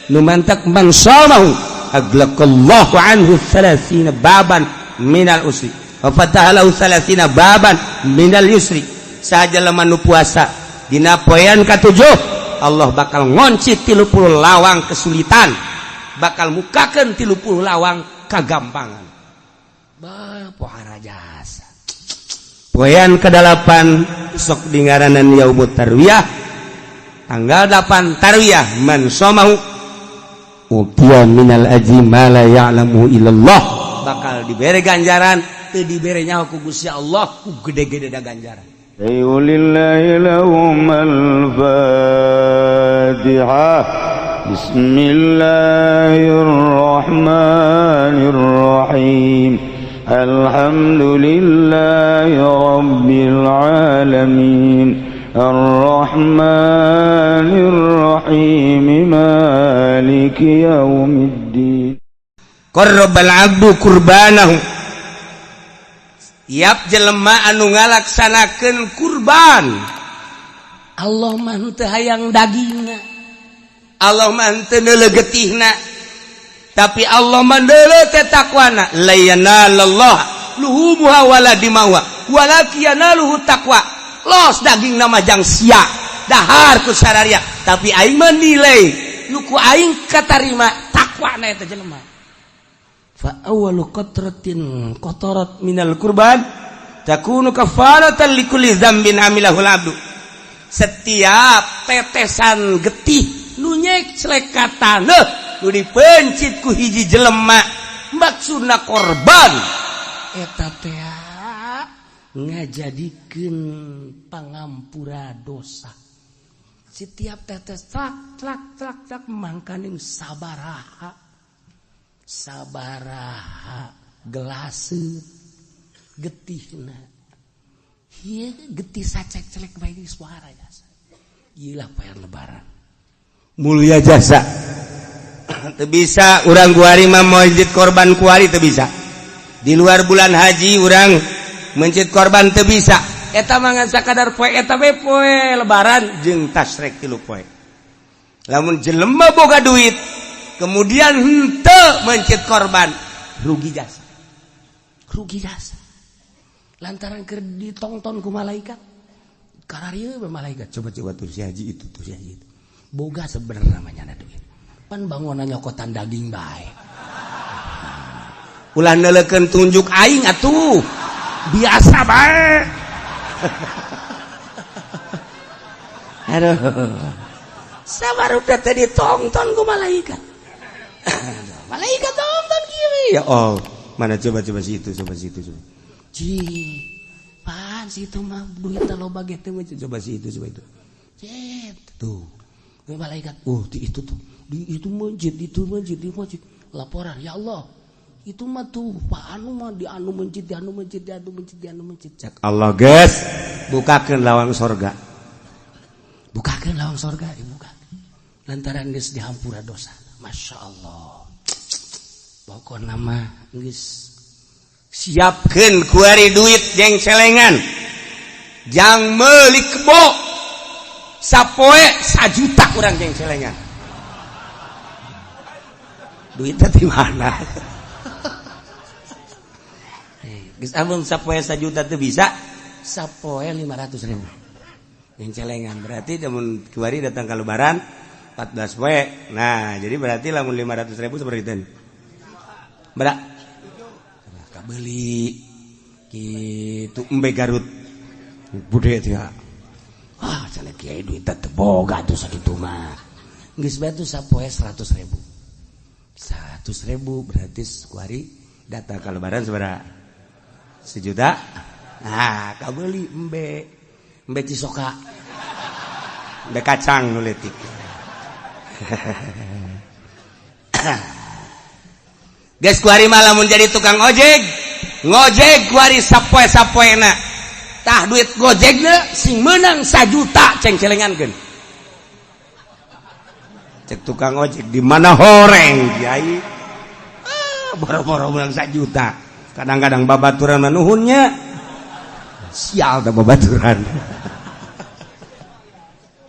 Nu mantak man shamahu aglaqallahu anhu 30 baban minal usri wa fataha lahu 30 baban minal yusri. Saha jelema nu puasa dina poean katujuh, Allah bakal ngonci 30 lawang kesulitan, bakal mukakeun 30 lawang kagampangan. Bah, pohara jasa. Poean kedalapan sok dingaranan yaumut tarwiyah, tanggal 8 tarwiyah, man shamahu utiya minal ajri ma la ya'lamu illallah, bakal dibere ganjaran teu dibere nyaho ku Gusti Allah, ku gede-gede da ganjaran. Lillahi lahum al-Fatihah. Bismillahirrahmanirrahim. Alhamdulillahi rabbil alamin. Arrahmanirrahim. Maliki yaumiddin. Qarrabal abdu kurbanahu. Tiap jelema anu ngalaksanakeun kurban, Allah mah teu hayang dagingna, Allah mah teu neuleuh getihna, tapi Allah mah neuleuh teh takwana. La yanalallah luhumuha wala dimauha walakin yanaluhu taqwa. Los daging nama jang sia dahar ku sararia, tapi aing mah nilai nu ku aing katarima takwana eta jelema. Fa awwalu qatratin qatarat minal kurban takunu kafaratan likulli dzambin amilahul abdu. Setiap tetesan getih nu nyeclek ka taneuh nu dipencit ku hiji jelema maksudna korban eta teh ngajadikeun pangampura dosa. Setiap tetes tlak tlak tlak tlak, mangkaning sabaraha sabaraha gelase getihna. Ieu getih sacek-celek bae geus suara jasa. Ieu lah poean lebaran mulia jasa. Teu bisa urang kuari mah mencit korban, kuari teu bisa. Di luar bulan haji urang mencit korban teu bisa. Eta mah ngan sakadar poe eta we, poe lebaran jeung tasrek 3 poe. Lamun jelema boga duit kemudian henteu mencit korban, rugi jasa, rugi jasa, lantaran keur ditongton ku malaikat kararieu we malaikat. Coba coba tuh si haji itu tuh, si haji itu. Boga sebenarnya namanya duit, pan bangunan nyokotan daging bae. Ulah neuleukeun tunjuk aing atuh. Biasa bae. Aduh, sabar, udah tadi tonton ku malaikat. Malaikat tonton kieu. Ya, oh mana, coba coba si itu, coba si itu, coba. Ci pan si itu mah duit loba ge teh. Coba si itu, coba itu. Cet tuh malaikat, oh di itu tuh, di itu masjid, itu masjid, di masjid. Laporan, ya Allah, itu mah tuh Pak anu mah di anu masjid, di anu masjid, di anu masjid, di anu masjid. Cek Allah, guys, bukakeun lawang sorga. Bukakeun lawang sorga dibuka lantaran geus dihampura dosa. Masya Allah, pokokna mah geus. Siapkeun kuari duit jeng celengan jang meuli kebo sapoe 1 juta kurang jeng celengan. Duitnya di mana? Geus, amun sapoe 1 juta tuh bisa sapoe 500 ribu. Yang celengan berarti lamun kuari datang ke lebaran 14 poe. Nah, jadi berarti lamun 500 ribu seperti itu berak beli gitu embe Garut bude ya. Ah, cenah kiai, duit teh boga tuh sakitu mah. Geus bae tuh sapoe 100 ribu, 100 ribu berarti kuari datang ke lebaran seberapa? 1 juta. Nah, kabeli embe, embe Cisoka, embe kacang nu leutik. Geus, kuari mah lamun jadi tukang ojek, ngojek kuari sapoe sapoena tah duit gojekna sing menang 1 juta ceng celengankeun. Cek tukang ojek, di mana horeng kiai? Ah, boro-boro menang 1 juta, kadang-kadang babaturan manuhunnya sial dah. Babaturan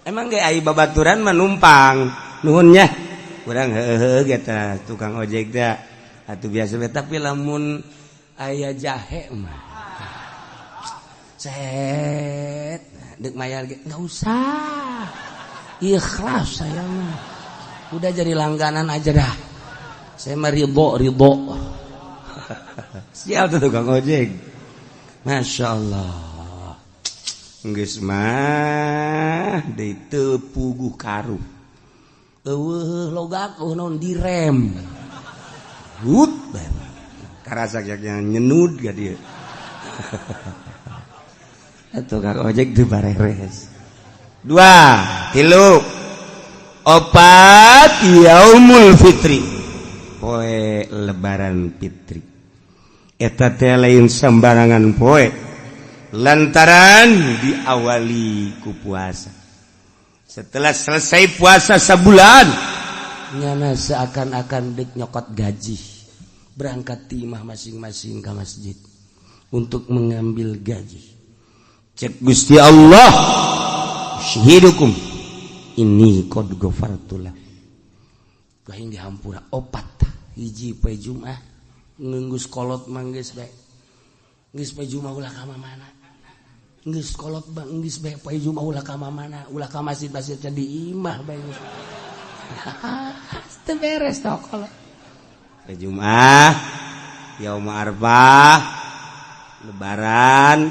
emang gak ai, babaturan menumpang nuhunnya. Kurang heeh eta tukang ojek teh atuh biasa, tapi lamun aya jahe mah set dek mayar ge nggak usah, ikhlas saya mah, udah jadi langganan aja dah, saya mah ridho ridho. Siap tuh tukang ojek, masya Allah. Geus mah deui teu puguh karuh, eueuh logak, eueuh naon, direm hut karasa nyenud ga dia. Tukang ojek di bareres. Dua, tilu, opat, yaumul fitri, poe lebaran fitri. Eta teh lain sembarangan poe, lantaran diawali ku puasa. Setelah selesai puasa sebulan, nyana seakan-akan dek nyokot gaji, berangkat timah masing-masing ke masjid untuk mengambil gaji. Cek Gusti Allah, "Usyhidukum inni qad ghafartu lah." Aing dihampura opat. Hiji, poe Jumat. Geus kolot mah geus bae, geus poe Jumat ulah ka mana. Geus kolot mah geus bae, poe Jumat ulah ka mana, ulah ka masjid-masjid, di imah bae. Teu beres tah kolot. Poe Jumat, yaum Arfah, lebaran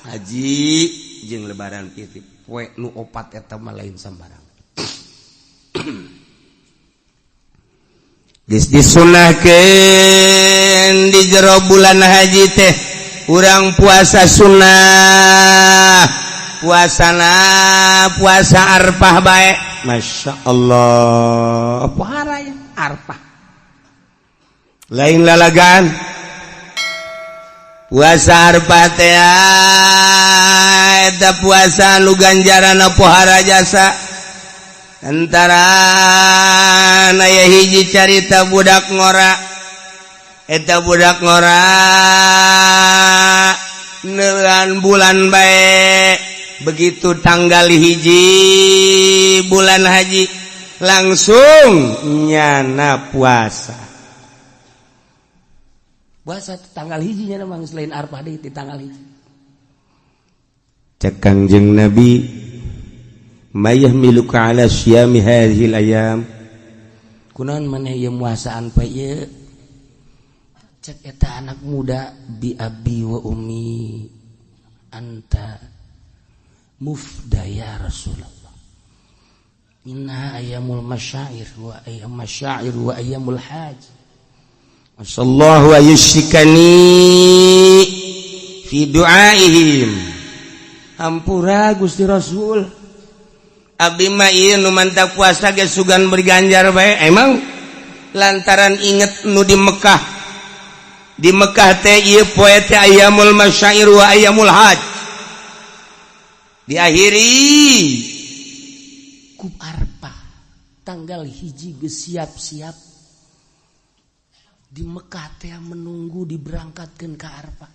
haji jeung lebaran fitri, poe nu opat eta mah lain sambarang. Geus disunahkeun di jero bulan haji teh urang puasa sunnah, puasana puasa Arfah bae. Masya Allah, pohara ya Arfah, lain lalagan puasa Arfah teh. Eta puasa nu ganjaran pohara jasa. Antara aya hiji carita budak ngora. Eta budak ngora neuan bulan bae. Begitu tanggal 1 bulan haji, langsung nyana puasa. Puasa tanggal 1 nya memang selain Arfah deui di tanggal 1. Cek Kangjeng Nabi, "Ma yahmiluka ala syiyami hadhil ayam?" Kunaon maneh ieu muasaan poe ieu? Cek eta anak muda, "Bi abi wa ummi anta mufda ya Rasulullah, inna ayyamul masyair wa ayyam masyair wa ayyamul hajj. Asallahu ayyushikani fi du'aihim." Hampura Gusti Rasul, abdi mah ieu nu mantap puasa ge sugan berganjar bae. Emang lantaran inget nu di Mekah. Di Mekah teh ieu poe teh ayyamul masyair wa ayyamul hajj, diakhiri ku Arfah. Tanggal 1 geus siap-siap di Mekah teh menunggu diberangkatkeun ke Arfah.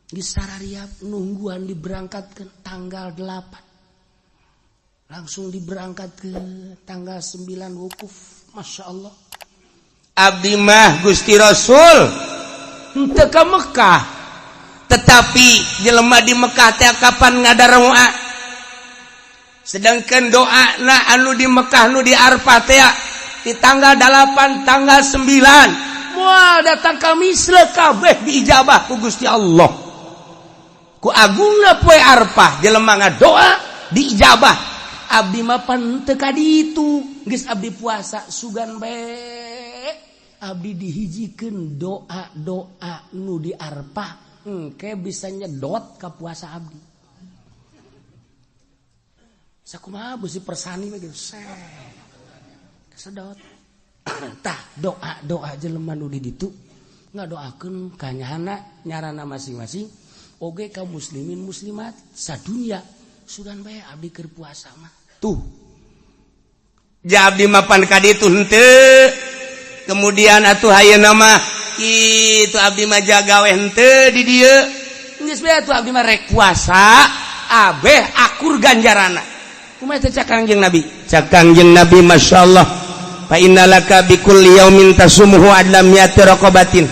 Geus sarariap nungguan diberangkatkeun. Tanggal 8 langsung diberangkatkeun, tanggal 9 wukuf. Masya Allah. Abdi mah, Gusti Rasul, henteu ka Mekah, tetapi jelema di Mekah teh kapan ngadaroa, sedangkan doa na anu di Mekah nu di Arfah teh di tanggal 8, tanggal 9 moal datang ka misle kabeh diijabah ku Gusti Allah. Ku agungna poe Arfah, jelema ngadoa diijabah. Abdi mah pan teu ka ditu, geus abdi puasa, sugan bae abdi dihijikeun doa-doa nu di Arfah, engke bisa nyedot ka puasa abdi. Sakumaha beusi persani mah gitu, sedot. Tah, doa-doa jelema nu di ditu ngadoakeun ka nyahana, nyarana masing-masing, oge ka muslimin muslimat sadunya, sugan bae abdi keur puasa mah tuh. Ja abdi mapan ka ditu henteu. Kemudian atuh ayeuna mah kitu, abdi mah jagawe henteu di dieu, geus bae atuh abdi mah rek puasa abeh akur ganjarana. Kumaha teh cak Kangjeng Nabi? Cak Kangjeng Nabi, masyaallah. Fa innalaka bikulli yaumin tasumuhu adla mi'ati raqabatin.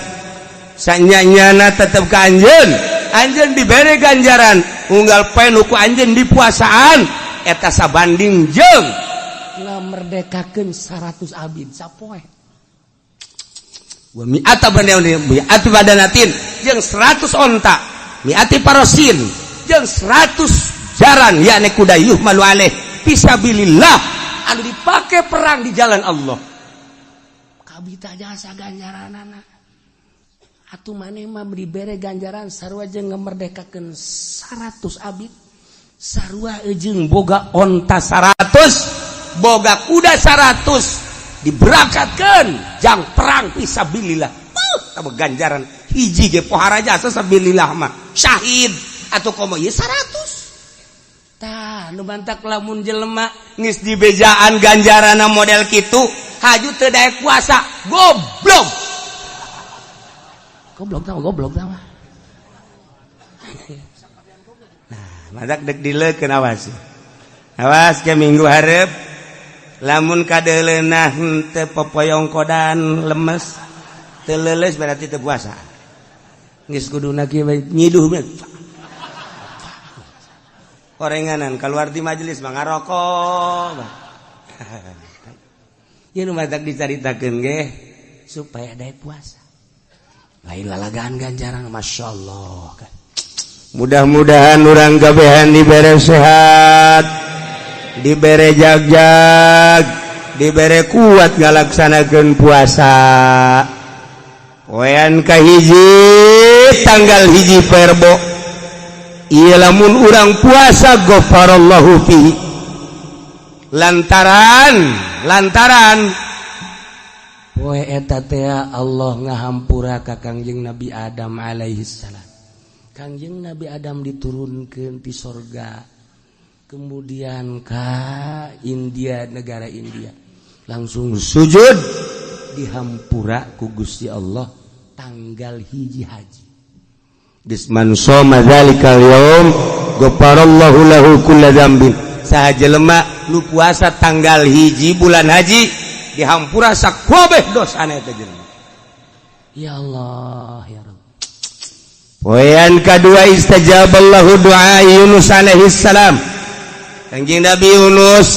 Sanyanyana tetep ka anjeun, anjeun dibere ganjaran unggal poe nu ku anjeun dipuasaan eta sabanding jeung ngamerdekakeun 100 abid sapoe. Wa mi'ata mi'ati badanatin jeung 100 onta, mi'ati parosin jeung 100 jaran yakni kuda yuhmalu alaih fisabilillah anu dipake perang di jalan Allah. Kabita jasa ganjaranana. Atuh maneh mah dibere ganjaran sarua jeung ngamerdekakeun 100 abid, sarua jeung boga onta 100, boga kuda 100 diberangkatkeun jang perang fisabilillah. Tambah ganjaran hiji ge pohara jasa sabilillah mah syahid atau komo ieu 100. Tah nu bantak lamun jelema geus dibejaan ganjaranna model kitu haju teu daek puasa goblok. Goblok tah, goblok tah. Nah, madak dek dileukeun awas. Awas ke minggu hareup lamun kadeuleunah teu popoyong kodan lemes teu leuleus berarti teu puasa. Geus kuduna kieu nyiduh we. Korenganan keluar di majelis mah ngarokok. Ieu nu matak dicaritakeun ge supaya daek puasa. Lain lalagaan ganjaran Masya Allah kan. Mudah-mudahan urang kabehan dibere sehat, dibere jagjag, dibere kuat ngalaksanakeun puasa. Poean kahiji tanggal 1 Perbo. Ieu lamun urang puasa ghafarallahu fihi. Lantaran poe eta teh Allah ngahampura ka Kangjeng Nabi Adam alaihi salam. Kangjeng Nabi Adam diturunkeun ti sorga kemudian ka India, negara India, langsung sujud dihampura ku Gusti Allah tanggal 1 haji. Bisman shoma dzalikal yaum ghafarallahu lahu kulla dzambin. Saha jelema nu puasa tanggal 1 bulan haji dihampura sakabeh dosana eta jelema. Ya Allah ya Rabb. Poean kadua istajaballahu du'a Yunus alaihi salam. Kangjeng Nabi Yunus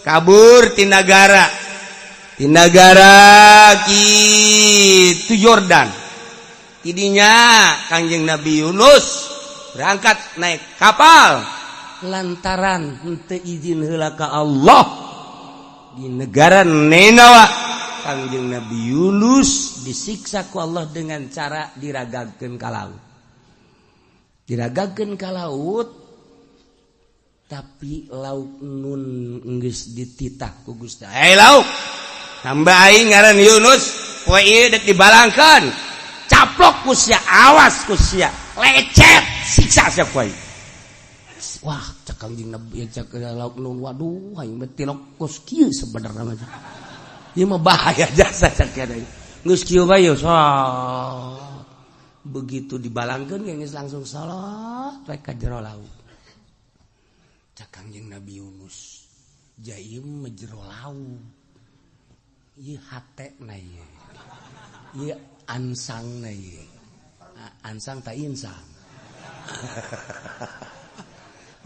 kabur ti nagara kitu Yordan. Tidinya Kangjeng Nabi Yunus berangkat naik kapal lantaran henteu izin heula ka Allah di negara Ninawa. Kangjeng Nabi Yunus disiksa ku Allah dengan cara diragagkeun ka laut. Diragagkeun ka laut tapi laut nun geus dititah ku Gusti. Hey laut, hamba aing ngaran Yunus, poe ieu dek dibalangkeun. Caplok ku sia, awas ku sia, lecet, siksa sia ku aing. Wah, cek Kangjeng Nabi, cek laut nun, waduh aing mah tilok kos kieu sebenarnya mah. Ieu mah bahaya jasa cek aing. Geus kieu bae so. Begitu dibalangkeun geus langsung salat we ka jero laut. Cek Kangjeng Nabi Yunus, jaim mah jero laut. Ieu hatena ieu. Ieu ansangna ieu. Ansang ta insang.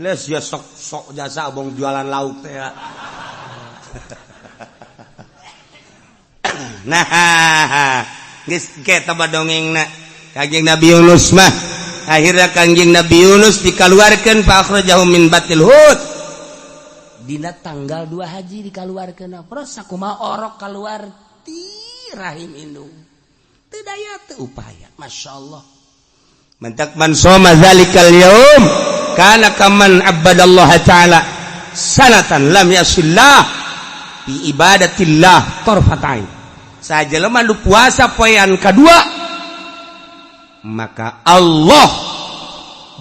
Les ya sok-sok jasa abong jualan lauk teh ya. Nah, geus ke taba dongengna. Kangjeng Nabi Yunus mah akhirnya Kangjeng Nabi Yunus dikaluarkeun fa akhrajahu min batil hut. Dina tanggal 2 haji dikaluarkeun. Terus sakumaha orok kaluar ti rahim indung. Teu daya teu upaya. Masyaallah. Mantak man shoma dzalikal yaum kana kaman abadallaha ta'ala sanatan lam yasillah bi ibadatillah tarfatain. Sajelema nu puasa poean kadua maka Allah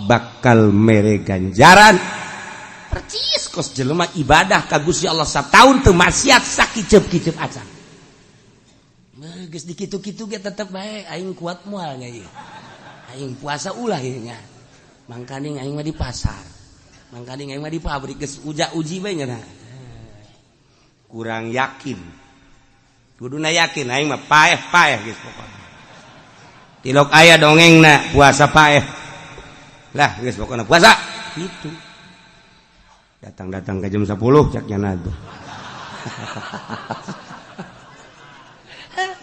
bakal mere ganjaran percis kos jelema ibadah ka Gusti Allah sataun teu maksiat sakiceup-kiceup acan. Geus dikitu-kitu ge tetep bae aing kuat moal nya ieu. Aing puasa ulah ieu nya. Mangkaning aing mah di pasar. Mangkaning aing mah di pabrik geus uja uji bae nya. Kurang yakin. Kuduna yakin aing mah paeh-paeh geus pokona. Tilok aya dongengna puasa paeh. Lah geus pokona puasa gitu. Datang-datang ke jam 10 cak nyana tuh.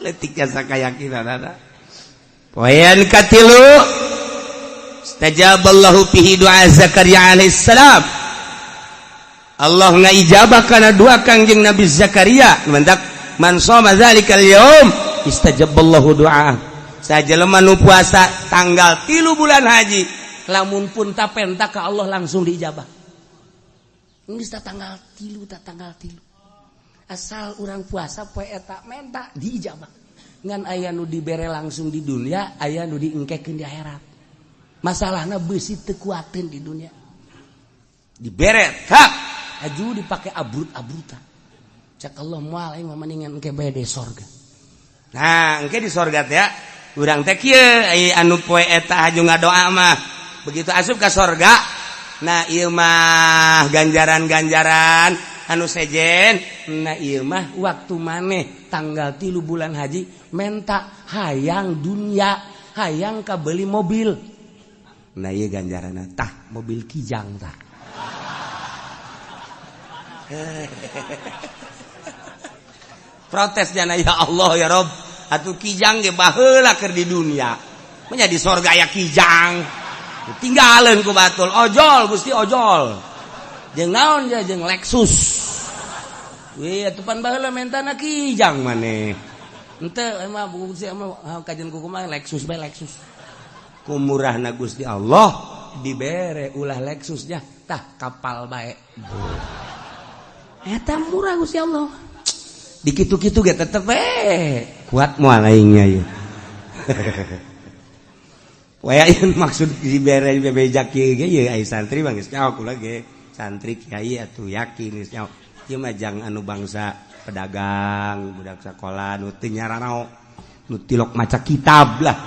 Letik jasa kayakinan ada. Poin katilu istajaballahu fihi du'a Zakaria alaihissalam. Allah ngaijabah kana doa Kangjeng Nabi Zakaria. Mantak man shoma zalikal yaum istajaballahu du'a. Sajelema nu puasa tanggal 3 bulan haji, lamun pun tapenta ka Allah langsung diijabah. Geus tanggal 3 ta tanggal 3. Asal urang puasa poe eta menta diijabah. Ngan aya nu dibere langsung di dunia, aya nu diengkekeun di akhirat. Masalahna beusi teu kuateun di dunia. Dibere tak aju dipake abrut-abrutan. Cak Allah moal aing mah mendingan engke bae di sorga. Nah, engke di sorga teh urang teh kieu anu poe eta haju ngadoa mah. Begitu asup ka sorga, nah ieu mah ganjaran-ganjaran anu sejen, nah ieu mah waktu maneh tanggal 3 bulan haji menta hayang dunia, hayang kabeli mobil. Nah ieu ganjaranna tah mobil Kijang tah. Protes jana ya Allah ya Rob, atuh Kijang ge baheula keur di dunia. Nya di sorga aya Kijang. Tinggalin ku batul, ojol Gusti ojol. Jeung naon ja jeung Lexus. Wih atuh pan baheula mentana Kijang maneh. Henteu emang Gusti emang kajian ku kumaha Lexus bae Lexus. Ku murahna Gusti Allah dibere ulah Lexusnya tah kapal bae. Eta murah Gusti Allah. Dikitu-kitu ge tetep we kuat moal aingnya ieu. Waya ieu maksud dibere bebejak kieu ge ieu ai santri mah geus nyaho kula ge. Santri kiai atuh yakin geus nyaho. Ieu mah jang anu bangsa pedagang, budak sakola nu teu nyaranao, nu tilok maca kitab lah.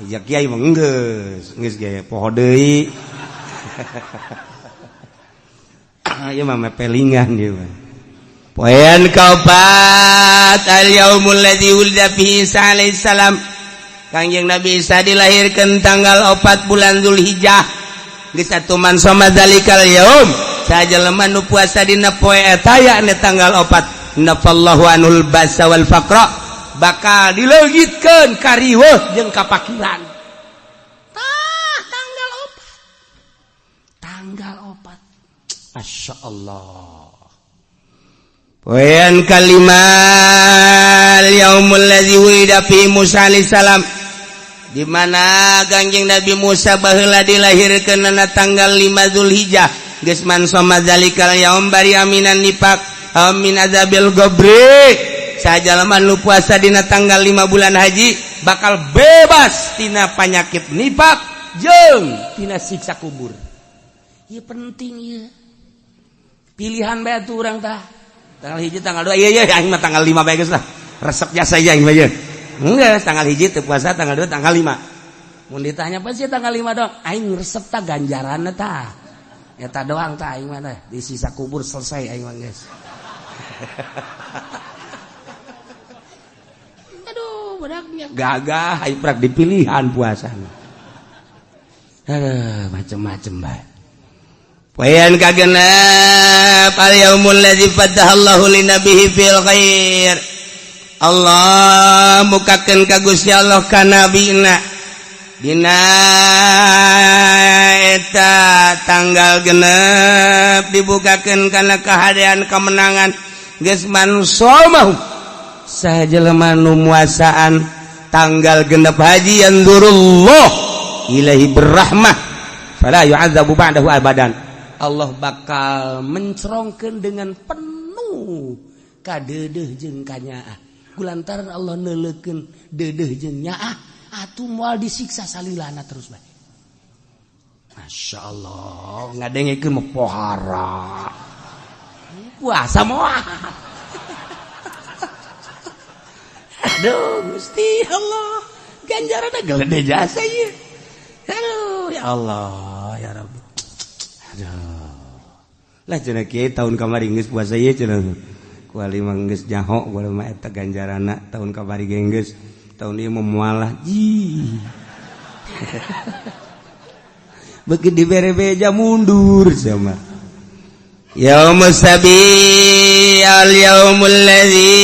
Ya kiai mah geus, geus ge poho deui. Ieu mah mepelingan ieu mah. Poean kaopat al yaumul ladzi wulida fihi Isa alaihi salam. Kangjeng Nabi Isa dilahirkeun tanggal 4 bulan Dzulhijjah. Geus atuh man shoma zalikal yaum, sajelema nu puasa dina poe eta yakni tanggal 4, nafallahu anul basa wal faqra, bakal dileungitkeun kariweuh jeung kapakiran. Tah tanggal 4. Tanggal 4. Masya Allah. Poean kalimat yaumul ladzi wulida fi Musa alaihi salam, di mana Kangjeng Nabi Musa baheula dilahirkeun na tanggal 5 Dzulhijjah. Geus man shoma zalikal yaum bari aminan nifaq amin azabil qabri. Sajalema nu puasa dina tanggal 5 bulan haji bakal bebas tina panyakit nifaq jeung tina siksa kubur. Ieu penting ieu. Pilihan bae atuh urang tah. Tanggal 1 tanggal 2 iya iya aing mah tanggal 5 bae geus lah. Resep jasa aing mah ieu. Enggak, tanggal 1 teu puasa, tanggal 2, tanggal 5. Mun ditanya apa sih tanggal 5 dong? Aing resep tah ganjaranna tah. Eta doang tah aing mah tah. Di sisa kubur selesai aing mah geus. Aduh, budaknya gagah aing prak dipilihan puasana. Aduh, macem-macem bae. Poean kagenep al yaumul ladzi fatahallahu linabihi fil khair. Allah mukakeun ka Gusti Allah ka nabina dina eta tanggal genep dibukakeun kana kahadean kemenangan. Geus man somahu sajelema nu muasaan tanggal genep haji yanzurullah ilahi berrahmah fala yu'adzabu ba'dahu abadan. Allah bakal mencerongkeun dengan penuh kadeudeuh jeung kanyaah. Kulantaran Allah neuleukeun deudeuh jeung nyaah atuh moal disiksa salilana terus bae. Masya Allah, ngadengekeun mah pohara. Puasa moal. Aduh, Gusti Allah, ganjaranna gede jasa ieu. Aduh, ya Allah, ya Rabbi. Aduh. Lah cenah kiai tahun kamari geus puasa ieu cenah. Kuali mah geus nyaho gua mah eta ganjarana tahun kamari ge geus tahun ieu mah moal ji. Beuki dibere beja mundur sama. Yaumus sabi al yaumul ladzi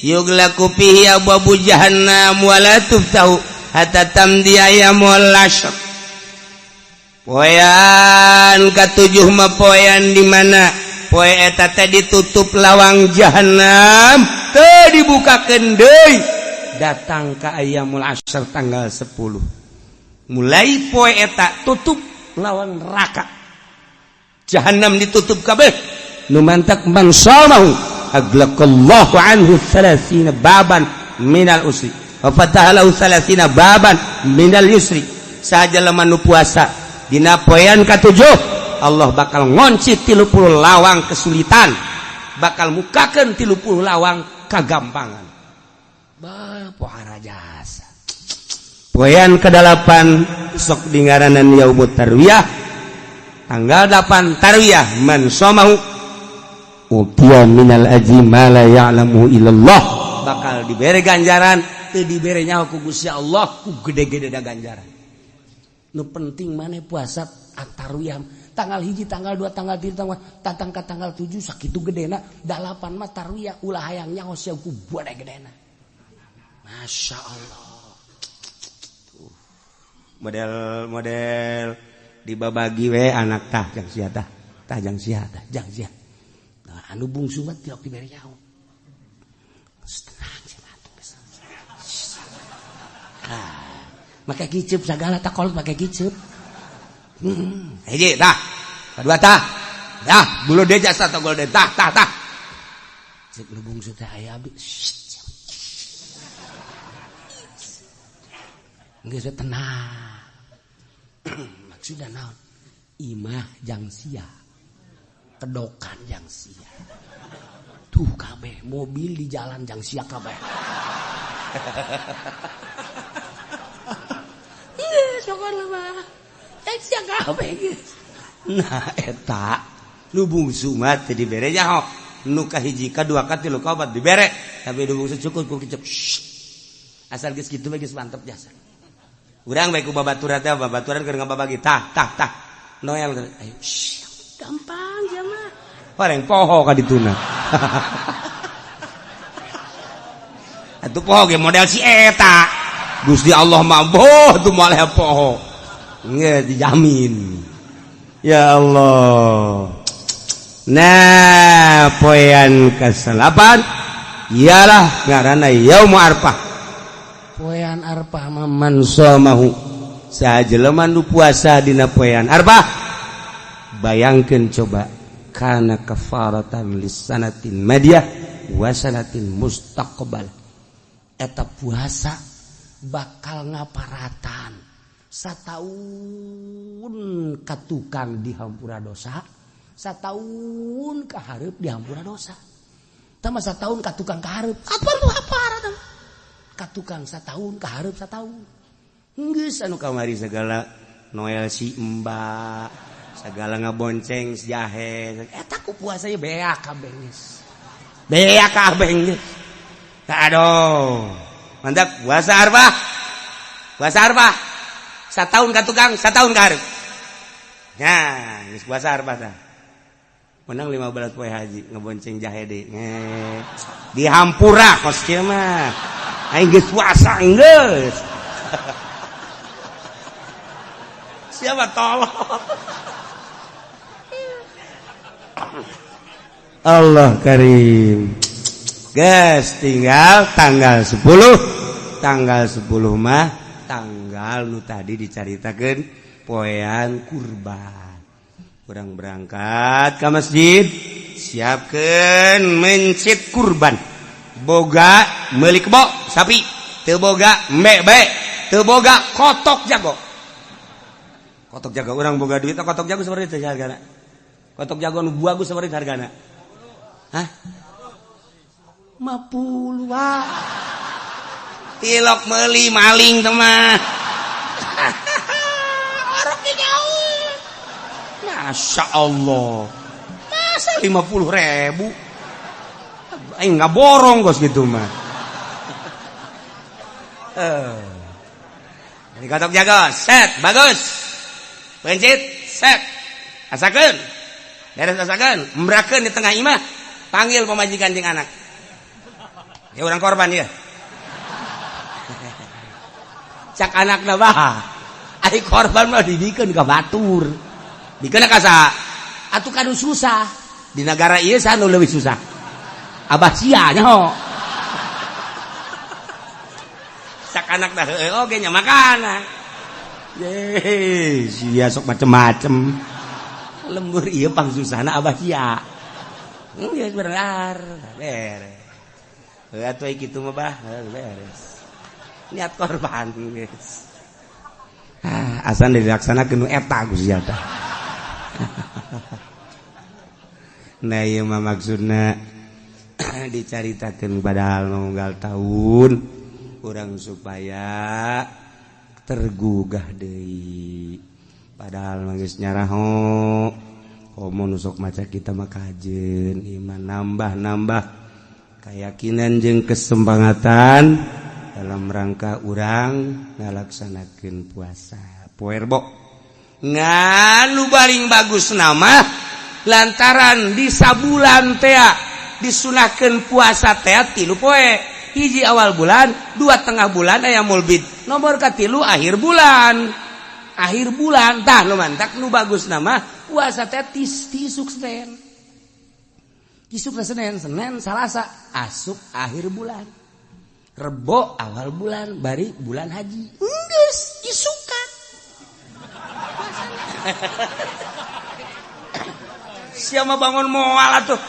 yughlaqu fihi abwabu jahannam wa la tuftahu hatta tamdi ayyamul ashr. Poean katujuh mah poean di mana poe eta teh ditutup lawang jahannam teu dibukakeun deui datang ka ayyamul ashr tanggal 10. Mulai poe eta tutup lawang neraka jahannam ditutup kabeh nu mantak man shamahu aglaqallahu anhu 30 baban minal usri wa fataha lahu 30 baban minal yusri. Saja lamun nu puasa dina poean katujuh Allah bakal ngonci 30 lawang kesulitan, bakal mukakeun 30 lawang kagampangan. Bah pohara jasa. Poean ke-8 sok dingaranan yaumut tarwiyah tanggal 8 tarwiyah man shamahu utiya minal ajri ma la ya'lamu illallah, bakal dibere ganjaran teu dibere nyaho ku Gusti Allah ku gede-gede da ganjaran. Nu penting maneh puasa tarwiyah tanggal 1 tanggal 2 tanggal 3 tanggal tatang ka tanggal 7 sakitu gedena 8 mah tarwiyah ulah hayang nyaho sia ku gede-gedena. Masya Allah. Model-model dibabagi we anak tah jang sia tah tah jang sia tah jang sia. Nah, anu bungsu mah tilok dibere nyaho. Tenang sia atuh geus. Ah, make kiceup sagala tak kolot make kiceup. Hiji tah. Kadua tah. Dah, bulu deja satu gol de tah tah tah. Cek nu bungsu teh aya abdi. Geus tenang. Maksudna naon? Imah jang sia. Kedokan jang sia. Tuh kabeh mobil di jalan jang sia kabeh. Geus pokona mah. Jang sia kabeh geus. Nah eta nu bungsu mah teu dibere nyaho. Nu kahiji kadua katilu kaopat dibere, tapi nu bungsu cukup ku kicep. Asal geus kitu mah geus mantep jasa. Urang bae ku babaturan teh babaturan keur ngababagi tah tah tah. Noel ayo gampang sia mah. Bareng poho ka dituna. Atuh poho ge model si eta. Gusti Allah mah boh tuh moal poho. Nggih dijamin. Ya Allah. Nah, poean ke-8 ialah ngaranna Yaum Arfah. Poean Arfah mah man shamahu saha jelema nu puasa dina poean Arfah. Bayangkeun coba kana kafaratan lisanatin madiyah wa sanatin mustaqbal. Eta puasa bakal ngaparatan sataun ka tukang dihampura dosa, sataun ka hareup dihampura dosa. Tah mah sataun ka tukang ka hareup, apa nu haparatan? Ka tukang sataun ka hareup sataun. Geus anu kamari segala Noel si Mbak, segala ngabonceng si jahe, eta ku puasa ye beak kabeh geus. Beak kabeh geus. Aduh. Mantap puasa Arfah. Puasa Arfah. Sataun ka tukang, sataun ka hareup. Nah, geus puasa Arfah tah. Menang 15 poe haji ngebonceng jahe deui. Dihampura kos kieu mah. Aing geus puasa geus. Siapa tolong? Allah karim. Guys, tinggal tanggal 10. Tanggal 10 mah tanggal nu tadi dicaritakeun poean kurban. Urang berangkat ke masjid, siapkeun mencit kurban. Boga meuli kebo sapi, teu boga embe bae, teu boga kotok jago. Kotok jago urang boga duit kotok jago sabaraha teh hargana? Kotok jago nu bagus sabaraha hargana? Hah? 50 wah. Tilok meuli maling teh mah. Orok jauh. Masya Allah. Masa 50.000 aing ngaborong kos gitu mah. Ini katok jago, set, bagus. Pencit, set. Asakeun. Beres asakeun, embrakeun di tengah imah. Panggil pamajikan jeung anak. Ya orang korban ya. Cak anakna bah. Ari korban mah dibikeun ka batur. Bikeun ka saha? Atuh kanu susah. Di negara ieu saha nu leuwih susah? Abah sia nyaho. Cak anakna heueuh oge nya makana. Ye, sia sok macem-macem. Lembur ieu pangsusahna abah sia. Geus bener, beres. Heuh atuh kitu mah bah, beres. Niat korban geus. Ah, asan dilaksanakeun nu eta ku sia tah. Nah ieu mah maksudna dicaritakeun padahal unggal tahun urang supaya tergugah deui. Padahal mah geus nyaraho komo nu sok maca kita mah kajeun iman nambah-nambah keyakinan jeung kesempangatan dalam rangka urang ngalaksanakeun puasa poe Rebo. Ngan nu paling bagus nama lantaran di sabulan tea disunahkeun puasa tea 3 poe, hiji awal bulan, 2 tengah bulan aya mulbid, nomor katilu akhir bulan. Akhir bulan tah nu mantak nu bagus nama puasa teh tisuk Senin. Isuk Senin, Senin, Salasa asup akhir bulan. Rebo awal bulan, bari bulan haji. Geus isukan. Siapa bangun moal atuh.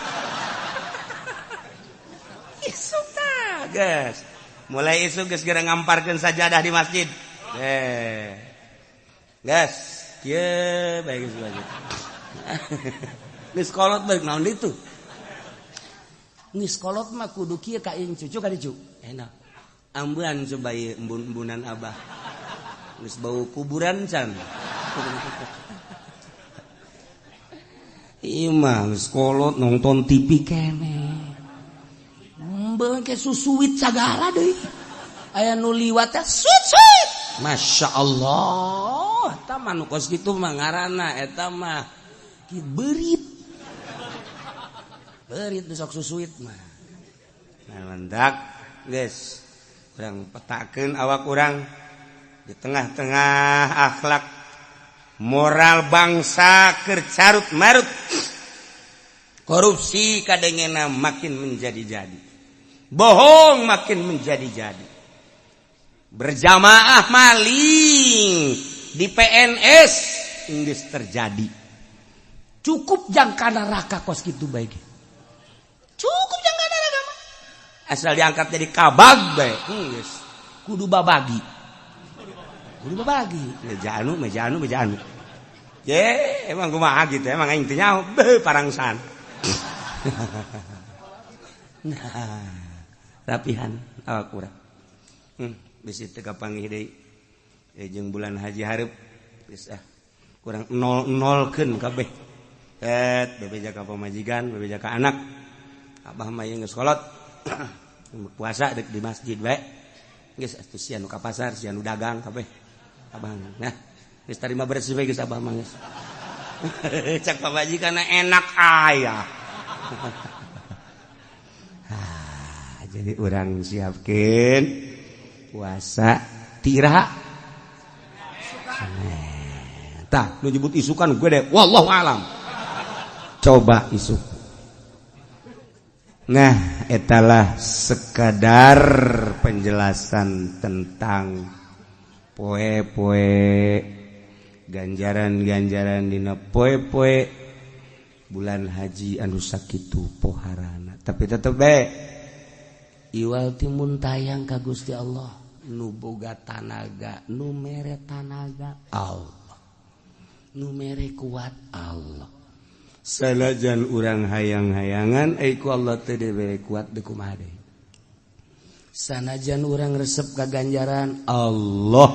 Isuk tah, geus. Mulai isuk geus geura ngamparkeun sajadah di masjid. Geus, kieu bae geus bae. Geus kolot bae naon ditu. Geus kolot mah kudu kieu ka cucu ka dicu. Enak. Ambuan coba ieu embun-embunan abah. Geus bau kuburan can. Ieu mah geus kolot nonton TV keneh. Embung ke susuit sagala deui. Aya nu liwat teh suit suit. Masya Allah, eta mah nu kos kitu mah ngaranna eta mah beurit. Beurit nu sok susuit mah. Nah mendak geus urang petakeun awak urang di tengah-tengah akhlak moral bangsa keur carut marut. Korupsi kadengena makin menjadi-jadi. Bohong makin menjadi-jadi. Berjamaah maling di PNS geus terjadi. Cukup jangka neraka kos kitu bae. Cukup jangka neraka mah. Asal diangkat jadi kabag bae geus. Kudu babagi. Kudu babagi. Meja anu, meja anu, meja anu. Ye, emang kumaha gitu, emang aing teu nyaho, beuh parangsan. Nah, rapihan awak urang. Bisi teu kapanggih deui. Jeung bulan haji hareup geus ah. Kurang nol-nolkeun kabeh. Et bebeja ka pamajikan, bebeja ka anak. Abah mah ieu geus kolot. Puasa dek di masjid bae. Geus atuh sia nu ka pasar, sia nu dagang kabeh. Abah nah, geus tarima beres bae geus abah mah geus. Cak pamajikan enak aya. Jadi orang siapkan puasa tira. Tah, nu nyebut isukan gue deh. Wallahu alam. Coba isuk. Nah, etalah sekadar penjelasan tentang poe-poe ganjaran-ganjaran dina poe-poe bulan haji anu sakitu poharana. Tapi tetep bae iwal timun tayang ka Gusti Allah nu boga tanaga, nu mere tanaga Allah, nu mere kuat Allah. Sanajan urang hayang-hayangan ai ku Allah teu dibere kuat deui kumaha deui. Sanajan urang resep ka ganjaran Allah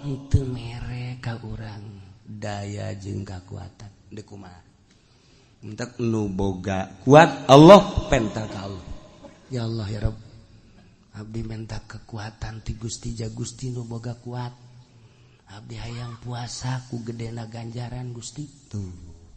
henteu mere ka urang daya jeung kakuatan deui kumaha. Entak nu boga kuat Allah, penta ka Allah. Ya Allah, ya Rabb, abdi minta kekuatan ti Gusti, ja Gusti nu boga kuat. Abdi hayang puasa ku gedena ganjaran, Gusti. Tuh.